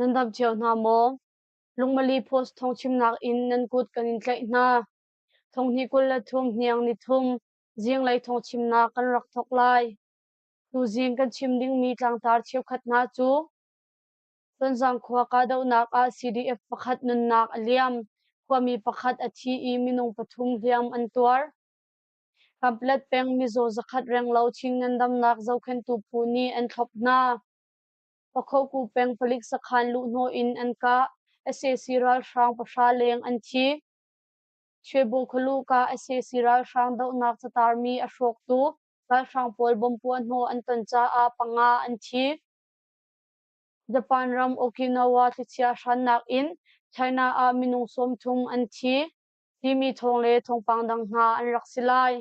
Nan dam cio hna maw? Lungmali Post thawngchimnak in nan kut kan in tlaih hna. Thonghnih 23 hniang ni thum zinglei thawngchimnak kan rak thawk lai. Tuzing kan chim dingmi tlangtar cheukhat hna cu Tonzang khua kahdohnak ah CDF pakhat nunnak a liam. Khuami pakhat a thi i minung pathum hliam an tuar. Kanpetlet peng mizaw zakhat renglo Chin ngandamnak zohkhenhtu phu nih an thlop hna. Pakhoku peng palik sakhan luhhnawh in an kah. Sac ralhrang pahra leng an thi. Shwebo khualuhka sac ralhrang dohnak catarmi a hrawktu ralhrang pawl bomb puahhnawh an ton caah panga an thi. Japan ram Okinawa thlichia hrannak in China ah minung 30 an thi timi thawng le thawngpang dang hna an rak si lai.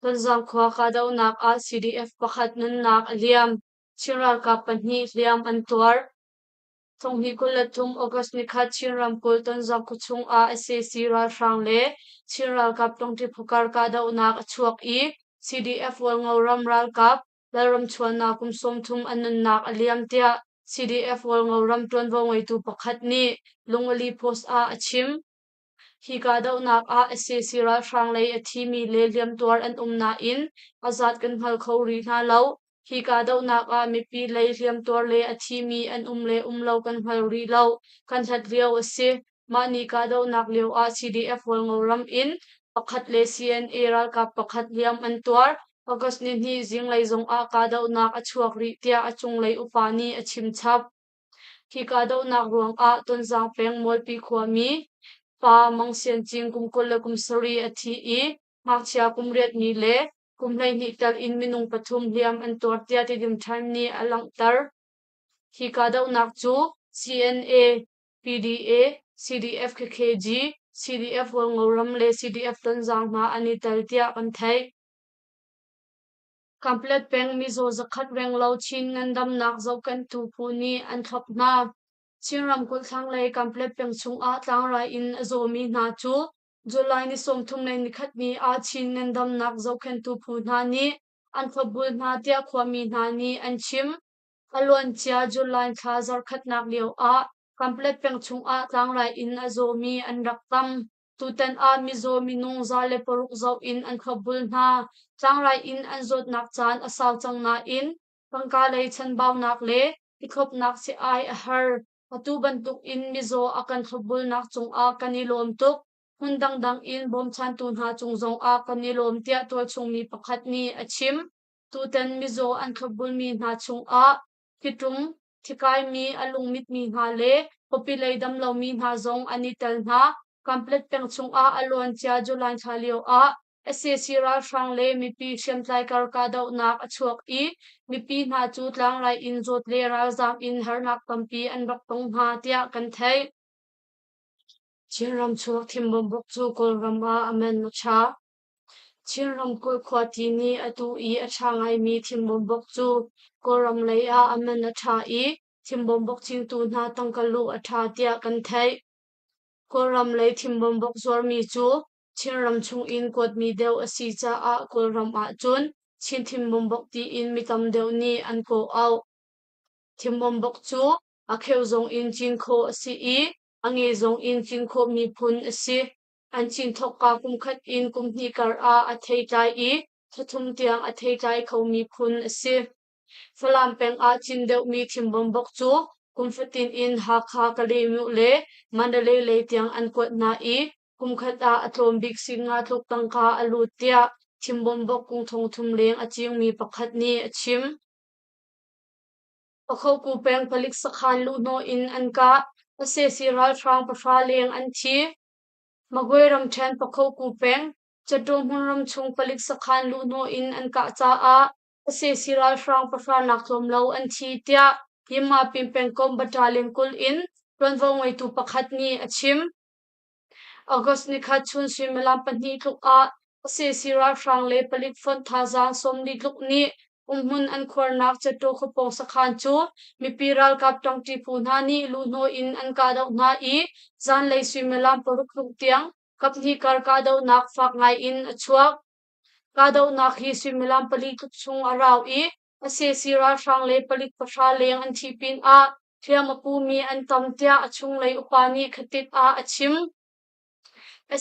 Tonzang khua kahdohnak ah CDF pakhat nunnak a liam. Chin ralkap pahnih hliam an tuar. Thonghnih 23 August nikhat Chin ramkulh Tonzang khuachung ah sac ralhrang le Chin ralkap tlawngṭi phukar kahdohnak a chuak i CDF Hualngo ram ralkap Lalramchuannak kum 30 a nunnak a liam tiah CDF Hualngo ram ṭuanvo ngeitu pakhat nih Lungali Post ah a chim. Hi kahdohnak ah sac ralhrang lei a thimi le hliamtuar an um nain a zat kan hngal kho rih hna lo. Hi kahdohnak ah mipi lei hliamtuar le a thimi an um le um lo kan hngal rih lo. Kan hlat lio a si. Mah ni kahdohnak lio ah CDF Hualngo ram in pakhat le CNA ralkap pakhat hliam an tuar. August nihnih zinglei zong ah kahdohnak a chuak rih tiah a cunglei upa nih a chim chap. Hi kahdohnak ruangah Tonzang peng Mualpi khuami pa Mang Sian Cing kum 27 a thi i ngakchia kum riatmi le kum 12 tal in minung pathum hliam an tuar tiah Tidim Time nih a langhter. Hi kahdohnak cu CNA, PDA, CDF KKG, CDF Hualngo ram le CDF Tonzang hna an i tel tiah kan theih. Kanpetlet peng mizaw zakhat renglo Chin ngandamnak zohkhenhtu phu nih an thlop hna. Chin ramkulh thlanglei Kanpetlet peng chungah tlangrai in a zawmi hna cu July ni 31 ni ah Chin ngandamnak zohkhenhtu phu hna nih an thlopbul hna tiah khuami hna nih an chim. A luancia July thla zarhkhatnak lio ah Kanpetlet peng chungah tlangrai in a zawmi an rak tam. Tutan ah mizaw minung 106 zoh in an thlopbul hna. Tlangrai in an zawtnak caan a sau cang nain tangka lei chanbaunak le i thlopnak si-ai a har. Atu bantuk in mizaw a kan thlopbulnak cungah kan i lawm tuk. Hmun dangdang in bawmchantu hna cung zongah kan i lawm tiah tualchung mi pakhat nih a chim. Tutan mizaw an thlopbulmi hna chungah thiṭum, thikaimi, a lungmitmi hna le pawpi lei damlomi hna zong an i tel hna. Kanpetlet peng chungah a luancia July thla lioah sac ralhrang le mipi hriamtlai kar kahdohnak a chuak i mipi hna cu tlangrai in zawt le ralzaam in harnak tampi an rak tong hna tiah kan theih. Chinram chuak thimbawmbuk cu Kawlram ah a man a ṭha. Chin ramkulh khuati nih atu i a ṭha ngaimi thimbawmbuk cu Kawlram lei ah a man a ṭha i thimbawmbuk cingtu hna tangka luh a ṭha tiah kan theih. Kawlram lei thimbawmbuk zuarmi cu Chinram chungin kuatmi deuh a si caah Kawlram ahcun Chin thimbawmbuk tiin mi tam deuh nih an kawh-auh. Thimbawmbuk cu a kheu zong in cin khawh a si i a nge zong in cin khawhmi phun a si. An cin thawkka kum khat in kum hnih kar ah a theitlai i thla thum tiang a theitlai khomi phun a si. Falam peng ah cin deuhmi thimbawmbok cu kum fatin in Hakha, Kalaymyo le Mandalay lei tiang an kuat hna i kum khat ah a tlawm bik singa tluk tangka a lut tiah thimbawmbok kung thong thum leng a cingmi pakhat nih a chim. Pakhoku peng palik sakhan luhhnawh in an kah. Sac ralhrang pahra leng an thi. Magwe ramṭhen Pakhoku peng Cataw hmunram chung palik sakhan luhhnawh in an kah caah sac ralhrang pahra nak tlawm lo an thi tiah Yinmapin pengkomh battalion 20 in ṭuanvo ngeitu pakhat nih a chim. August nikhat chun suimilam pahnih tluk ah sac ralhrang le palik fonh thazaang 40 tluk nih umhmun an khuarnak Cataw khuapawng sakhan cu mipi ralkap ṭangṭi phu hna nih luhhnawh in an kahdoh hna i zanlei suimilam paruk tluk tiang kaphnih kar kahdohnak fak ngai in a chuak. Kahdohnak hi suimilam pali tluk chung a rau i sac ralhrang le palik pahra leng an thih pinah. Hliam a pumi an tam tiah a chunglei upa nih khatit ah a chim.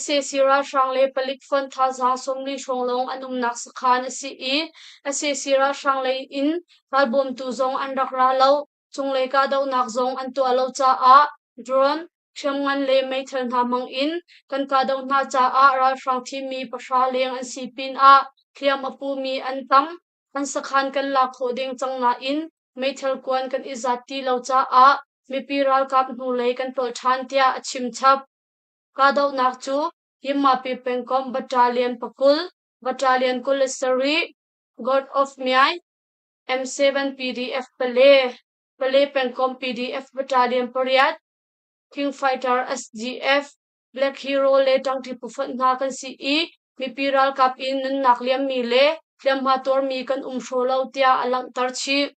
Sac ralhrang le palik fonh thazaang 40 hrawng lawng an umnak sakhan a si i sac ralhrang lei in ralbawmtu zong an rak ra lo. Cunglei kahdohnak zong an tuah lo caah drone, hriamngan le meithal hna hmang in kan kahdoh hna caah ralhrang thimi 5 leng an si pinah hliam a pumi an tam. An sakhan kan lak khawh ding cang nain meithal kuan kan i zat ti lo caah mipi ralkap hnulei kan tolh ṭhan tiah a chim chap. Kahdohnak cu Yimmapi pengkomh Battalion 20, Battalion 27, God of Myai, M7 PDF Pale, Pale pengkomh PDF Battalion 8, King Fighter SGF, Black Hero le ṭangṭi phufonh hna kan si i mipi ralkap in nunnak liammi le hliamhma tuarmi kan um hraw lo tiah a langhter chih.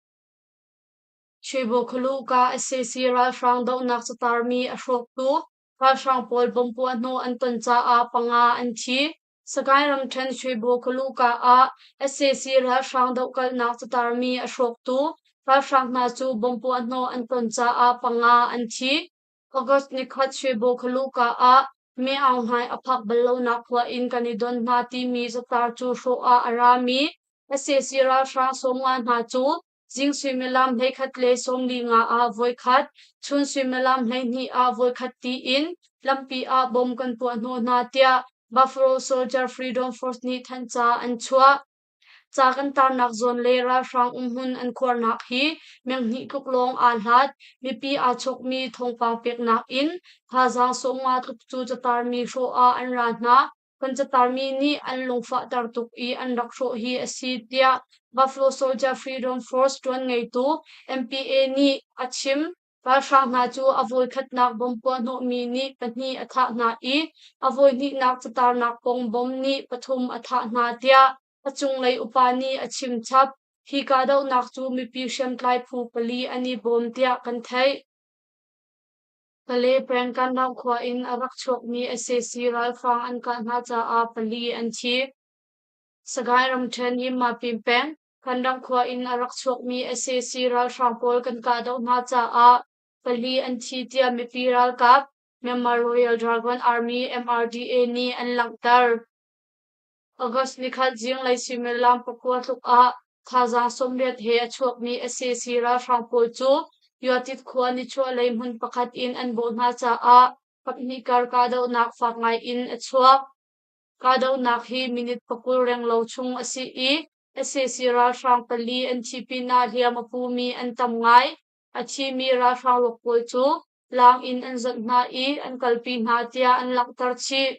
Shwebo khualuhka sac ralhrang dohnak catarmi a hrawktu ralhrang pawl bomb puahhnawh an ton caah panga an thi. Sagaing ramṭhen Shwebo khualuhka ah sac ralhrang dohkalhnak catarmi a hrawktu ralhrang hna cu bomb puahhnawh an ton caah panga an thi. August nikhat Shwebo khualuhka ah Me Aung Hlaing a phak bal lonak khua in kan i don hna timi catar cu hrawh ah a rami sac ralhrang 50 hna cu zing suimilam 11:45 ah voikhat, chun suimilam 12 ah voikhat tiin lampi ah bom kan puah hnawh hna tiah Buffalo Soldier Freedom Force nih thanhca an chuah. Ca kan tarnak zawn le ralhrang umhmun an khuarnak hi meng hnih tluk lawng aa hlat. Mipi aa chawkmi thawngpang peknak in thazaang 50 tluk cu catarmi hrawh ah an ra hna. Kan catarmi nih an lungfahter tuk i an rak hrawh hi a si, tiah Buffalo Soldier Freedom Force ṭuanngeitu MPA nih a chim. Ralhrang hna cu a voikhatnak bomb puahhnawhmi nih pahnih a thah hna i a voihnihnak catarnak kong bomb nih pathum a thah hna tiah a cunglei upa nih a chim chap. Hi kahdohnak cu mipi hriamtlai phu pali an i bawm tiah kan theih. Pale peng Kandaung khua in a rak chuakmi sac ralhrang an kah hna caah pali an thi. Sagaing ramṭhen Yinmapin peng Kanram khua in a rak chuakmi sac ralhrang pawl kan kahdoh hna caah pali an thi tiah mipi ralkap Myanmar Royal Dragon Army MRDA nih an langhter. August nikhat zinglei suimilam 9 tluk ah thazaang 80 he a chuakmi sac ralhrang pawl cu Yuatit khua nichuahlei hmun pakhat in an bawh hna caah kaphnih kar kahdohnak fak ngai in a chuak. Kahdohnak hi minute 20 renglo chung a si i sac ralhrang pali an thi pinah hliam a pumi an tam ngai. A thimi ralhrang ruak pawl cu laang in an zawnh hna i an kalpi hna tiah an langhter chih.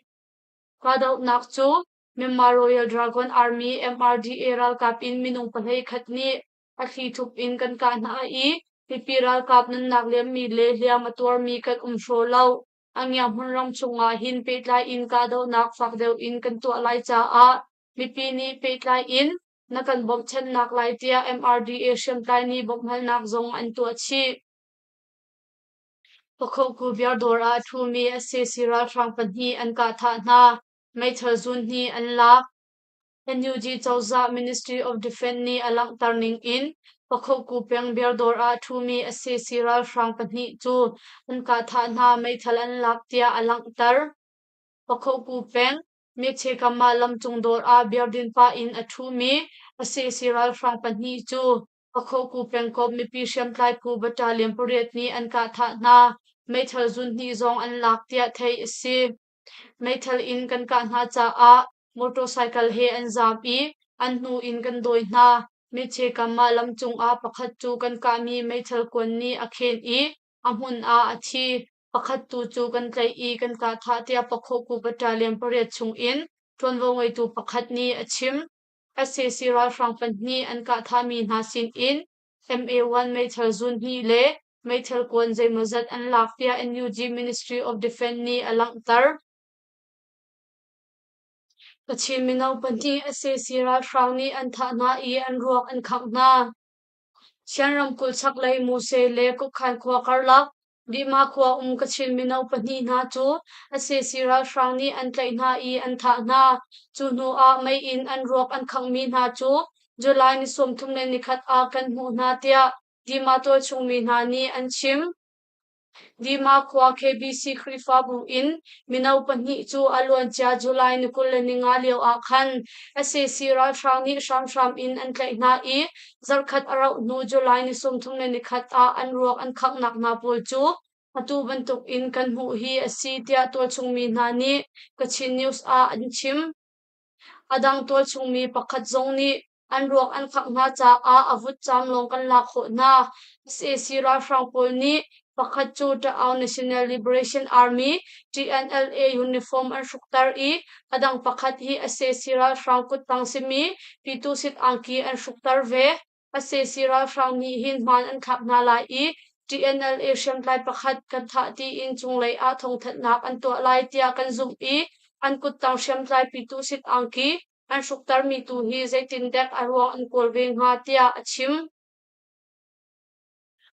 Kahdohnak cu Myanmar Royal Dragon Army MRDA ralkap in minung 11 nih a thlithup in kan kah hna i mipi ralkap nunnak liammi le hliam a tuarmi kan um hraw lo. A ngia hmunram chungah hin pehtlai in kahdohnak fak deuh in kan tuah lai caah mipi nih pehtlai in na kan bawmhchanhnak lai tiah MRDA hriamtlai nih bawmhhalnak zong an tuah chih. Pakhoku biardawr ah a ṭhumi sac ralhrang pahnih an kah thah hna. Meithal zun hnih an lak. NUG cozah Ministry of Defense nih a langhter ning in Pakhoku peng biardawr ah a ṭhumi sac ralhrang pahnih cu an kah thah hna, meithal an lak tiah a langhter. Pakhoku peng Mechekam ah lamcung dawr ah biardin pah in a ṭhumi sac ralhrang pahnih cu Pakhoku pengkomh mipi hriamtlai phu battalion 8 nih an kah thah hna. Meithal zun hnih zong an lak tiah theih a si. Meithal in kan kah hna caah motorcycle he an zaam i an hnu in kan dawi hna. Mechekam ah lamcung ah pakhat cu kan kahmi meithal kuan nih a khen i a hmun ah a thi. Pakhat tu cu kan tlaih i kan kah thah tiah Pakhoku battalion 8 chung in ṭuanvo ngeitu pakhat nih a chim. Sac ralhrang pahnih an kah thahmi hna sinin MA-1 meithal zun hnih le meithal kuan zeimawzat an lak tiah NUG Ministry of Defense nih a langhter. Kachin mino pahnih sac ralhrang nih an thah hna i an ruak an khangh hna. Shan ramkulh chaklei Muse le Kukhan khua karlak Bima khua um Kachin mino pahnih hna cu sac ralhrang nih an tlaih hna i an thah hna. Cu hnu ah mei in an ruak an khanghmi hna cu July ni 31 ah kan hmuh hna tiah. Dima tualchung mi hna nih an chim. Dima khua KBC Khrihfabu in mino pahnih cu a luancia July ni 25 lio ah khan sac ralhrang nih hramhram in an tlaih hna i zarhkhat a rauh hnu July ni 31 ah an ruak an khanghnak hna pawl cu atu bantuk in kan hmuh hi a si tiah tualchung mi hna nih Kachin News ah an chim. A dang tualchung mi pakhat zong nih an ruak an khangh hna caah a vutcam lawng kan lak khawh hna. Sac ralhrang pawl nih pakhat cu Ta'aw National Liberation Army TNLA uniform an hrukter i a dang pakhat hi sac ralhrang kuttang simi Pyitusit angki an hrukter ve. Sac ralhrang nih hin hmaan an thlak hna lai i TNLA hriamtlai pakhat kan thah tiin cunglei ah thawngthanhnak an tuah lai tiah kan zumh i an kuttang hriamtlai Pyitusit angki an hruktermi tu hi zeitindek a ruang an kawl ve hnga tiah a chim.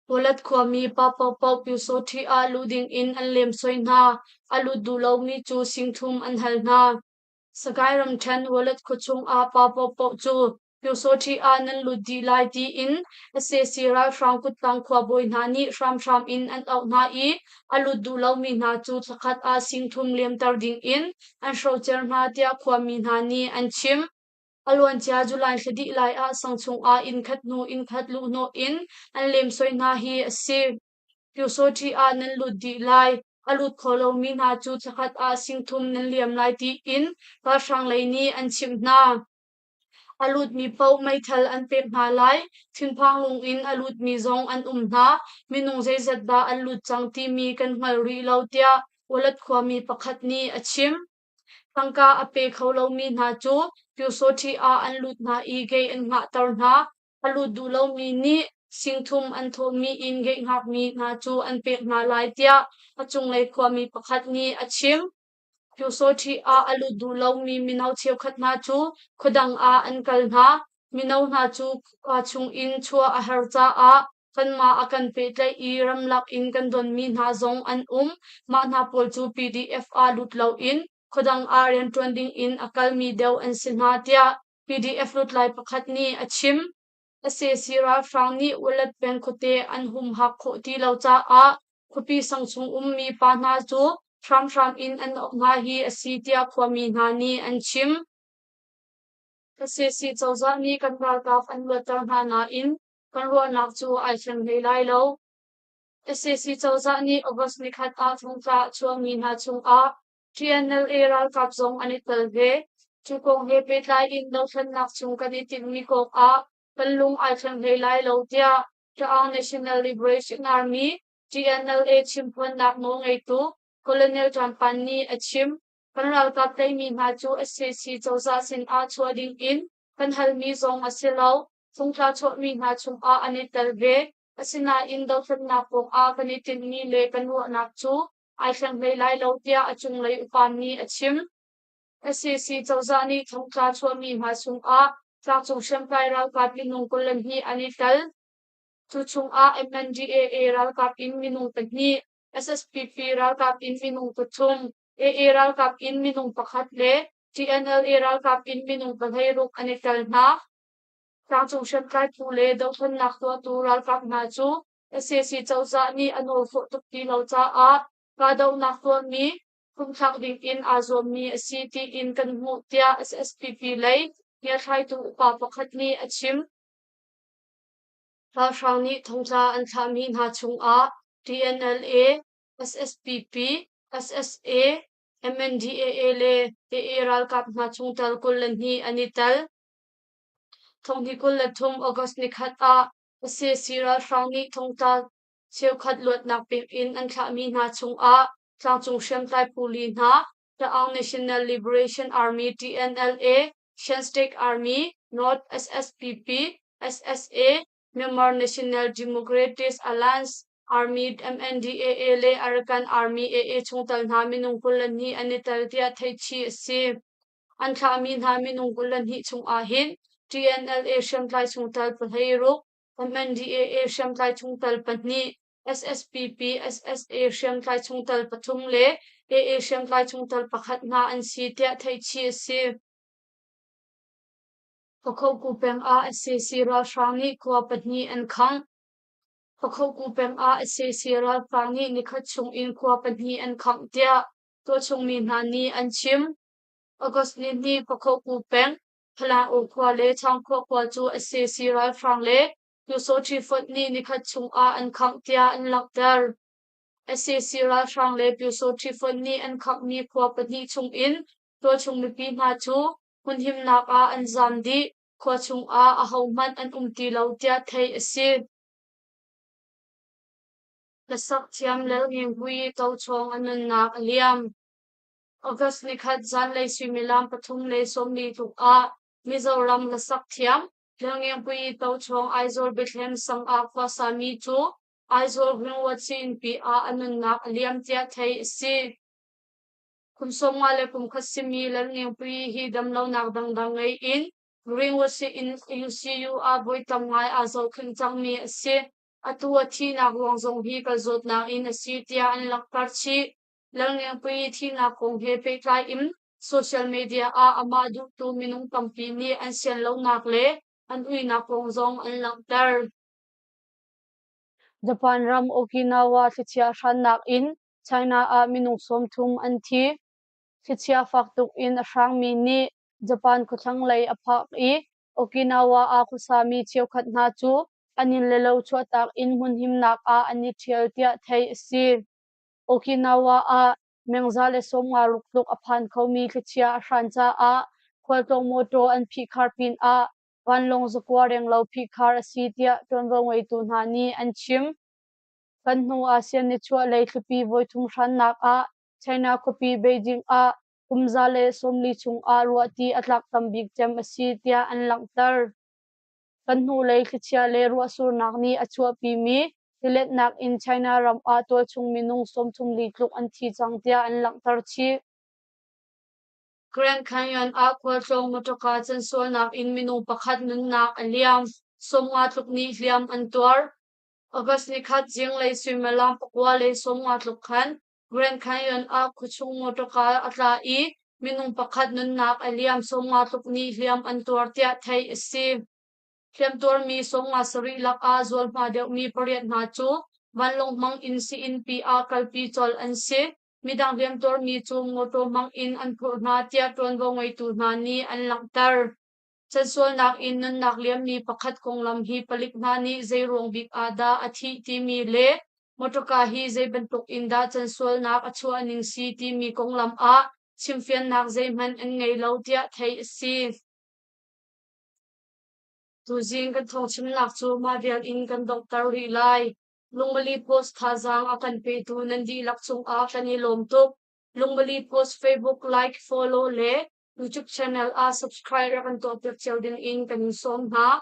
Walat khuami pa paohpaoh Pyusawṭhi ah luh dingin an lemsoi hna. A lut duh lomi cu singthum an hal hna. Sagaing ramṭhen Walat khuachung ah pa paohpaoh cu Pyusawṭhi ah nan lut dih lai tiin sac ralhrang kuttang khuabawi hna nih hramhram in an auh hna i a lut duh lomi hna cu thlakhat ah singthum liamter dingin an hrocer hna tiah khuami hna nih an chim. A luancia July thla dih lai ah sang chungah inn khat hnu inn khat luhhnawh in an lemsoi hna hi a si. Pyusawṭhi ah nan lut dih lai. A lut kho lomi hna cu thlakhat ah singthum nan liam lai tiin ralhrang lei nih an chimh hna. A lutmi paoh meithal an pek hna lai. Thinphang lung in a lutmi zong an um hna. Minung zeizat dah an lut cang timi kan hngal rih lo tiah Walat khuami pakhat nih a chim. Tangka a pe kho lomi hna cu Pyusawṭhi ah an lut hna i gei an hngahter hna. A lut duh lomi nih singthum an thawhmi in gei hngakmi hna cu an pek hna lai tiah a cunglei khuami pakhat nih a chim. Pyusawṭhi ah a lut duh lomi mino cheukhat hna cu khuadang ah an kal hna. Mino hna cu khua chungin chuah a har caah kanmah a kan pehtlaih i ramlak in kan donmi hna zong an um. Mah hna pawl cu PDF ah lut loin khuadang ah rianṭuan dingin a kalmi deuh an si hna tiah PDF lutlai pakhat nih a chim. Sac ralhrang nih Walat peng khuate an humhak khawh ti lo caah khuapi sang chung ummi pa hna cu hramhram in an auh hna hi a si tiah khuami hna nih an chim. Sac cozah nih kan ralkap an luatter hna nain kan ruahnak cu ai thleng hlei lai lo. Sac cozah nih August nikhat ah thongtla a chuahmi hna chungah TNLA ralkap zong an i tel ve. Cu kong he pehtlai in dothlennak chung kan i tinhmi kong ah kan lung ai thleng hlei lai lo tiah Ta'ang National Liberation Army TNLA chimphuannak nawlngeitu Colonel Ṭan Pan nih a chim. Kan ralkap tlaihmi hna cu sac cozah sinah chuah ding in kan halmi zong a si lo. Thongtla chuahmi hna chungah an i tel ve. Asinain dothlennak kong ah kan i tinhmi le kan ruahnak cu ai thleng hlei lai lo tiah a cunglei upa nih a chim. Sac cozah nih thongtla chuahmi hna chungah tlangcung hriamtlai ralkap minung 22 an i tel. Cu chungah MNDAA ralkap in minung pahnih, SSPP ralkap in minung pathum, AA ralkap in minung pakhat le TNLA ralkap in minung 16 an i tel hna. Tlangcung hriamtlai phu le dothlennak tuahtu ralkap hna cu sac cozah nih a nawl khawh tuk ti lo caah kahdohnak tuahmi phungthlak dingin aa zuammi a si tiin kan hmuh tiah SSPP lei ngiathlaitu upa pakhat nih a chim. Ralhrang nih thongtla an thlahmi hna chungah TNLA, SSPP, SSA, MNDAA le AA ralkap hna chungtel 22 an i tel. Thonghnih 23 August nikhat ah sac ralhrang nih thongtla cheukhat luatnak pek in an thlahmi hna chungah tlangcung hriamtlai phu li hna Ta'ang National Liberation Army TNLA, Shan State Army, North SSPP, SSA, Myanmar National Democratic Alliance Army MNDAA le Arakan Army AA chungtel hna minung 22 an i tel tiah theihchih a si. An thlahmi hna minung 22 chungah hin TNLA hriamtlai chungtel 16, MNDAA hriamtlai chungtel pahnih, SSPP, SSA hriamtlai chungtel pathum le AA hriamtlai chungtel pakhat hna an si tiah theihchih a si. Pakhoku peng ah sac ralhrang nih khua pahnih an khangh. Pakhoku peng ah sac ralhrang nih nikhat chung in khua pahnih an khangh tiah tualchung mi hna nih an chim. August nihnih Pakhoku peng Phalang-U khua le Changkhuah khua cu sac ralhrang le Pyusawhti fonh nih nikhat chung ah an khangh tiah an langhter. Sac ralhrang le Pyusawhti fonh nih an khanghmi khua pahnih chung in tualchung mipi hna cu hmunhimnak ah an zaam dih. Khua chung ah ahohmanh an um ti lo tiah theih a si. Hlasak thiam Lalngenghui Tochawng a nunnak a liam. August nikhat zanlei suimilam 3:40 tluk ah Mizoram hlasak thiam Lalngengpuii Tochawng Aizawl Bethlehem sang ah khuasami cu Aizawl Greenwood Sii-innpi ah a nunnak a liam tiah theih a si. Kum 51 simi Lalngengpuii hi damlonak dangdang ngei in Greenwood Sii-inn UCU ah voi tam ngai aa zohkhenh cangmi a si. Atu a thihnak ruang zong hi kal zawtnak in a si tiah an langhter chih. Lalngengpuii thihnak kong he pehtlai in social media ah amah duhtu minung tampi nih an sian lonak le an uinak kong zong an langhter. Japan ram Okinawa thlichia hrannak in China ah minung 30 an thi. Thlichia fak tuk in a hrangmi nih Japan khuathlanglei a phak i Okinawa ah khuasami cheukhat hna cu an inn le lo chuahtak in hmunhimnak ah an i ṭhial tiah theih a si. Okinawa ah mengza le 56 tluk a phan khomi thlichia a hran caah khualtlawng mawṭaw an phihkhar pinah vanlawng zakua renglo phihkhar a si tiah ṭuanvo ngeitu hna nih an chim. Kan hnu ASEAN nichuahlei thlipi voithum hrannak ah China khuapi Beijing ah kum 140 chung ah ruahti a tlak tam bik cem a si tiah an langhter. Kan hnulei thlichia le ruahsurnak nih a chuahpimi tiletnak in China ram ah tualchung minung 34 tluk an thi cang tiah an langhter chih. Grand Canyon ah khualtlawng mawṭawka cansualnak in minung pakhat nunnak a liam, 50 tluk nih hliam an tuar. August nikhat zinglei suimilam 9:50 tluk khan Grand Canyon ah khuachung mawṭawka a tla i minung pakhat nunnak a liam, 50 tluk nih hliam an tuar tiah theih a si. Hliamtuarmi 57 lakah zualhma deuhmi pariat hna cu vanlawng hmang in sii-innpi ah kalpi colh an si. Midang hliamtuarmi cu mawṭaw hmang in an phurh hna tiah ṭuanvo ngeitu hna nih an langhter. Cansualnak in nunnak liammi pakhat konglam hi palik hna nih zei ruang bik ah dah a thih timi le mawṭawka hi zei bantuk in dah cansualnak a chuah ning si timi konglam ah chimfiannak zeihmanh an ngei lo tiah theih a si. Tuzing kan thawngchimnak cu mah vial in kan donghter rih lai. Lungmali Post thazaang a kan petu nan dihlak cungah kan i lawm tuk. Lungmali Post Facebook like, follow le YouTube channel ah subscribe rak kan tuahpiak cio ding in kan in sawm hna.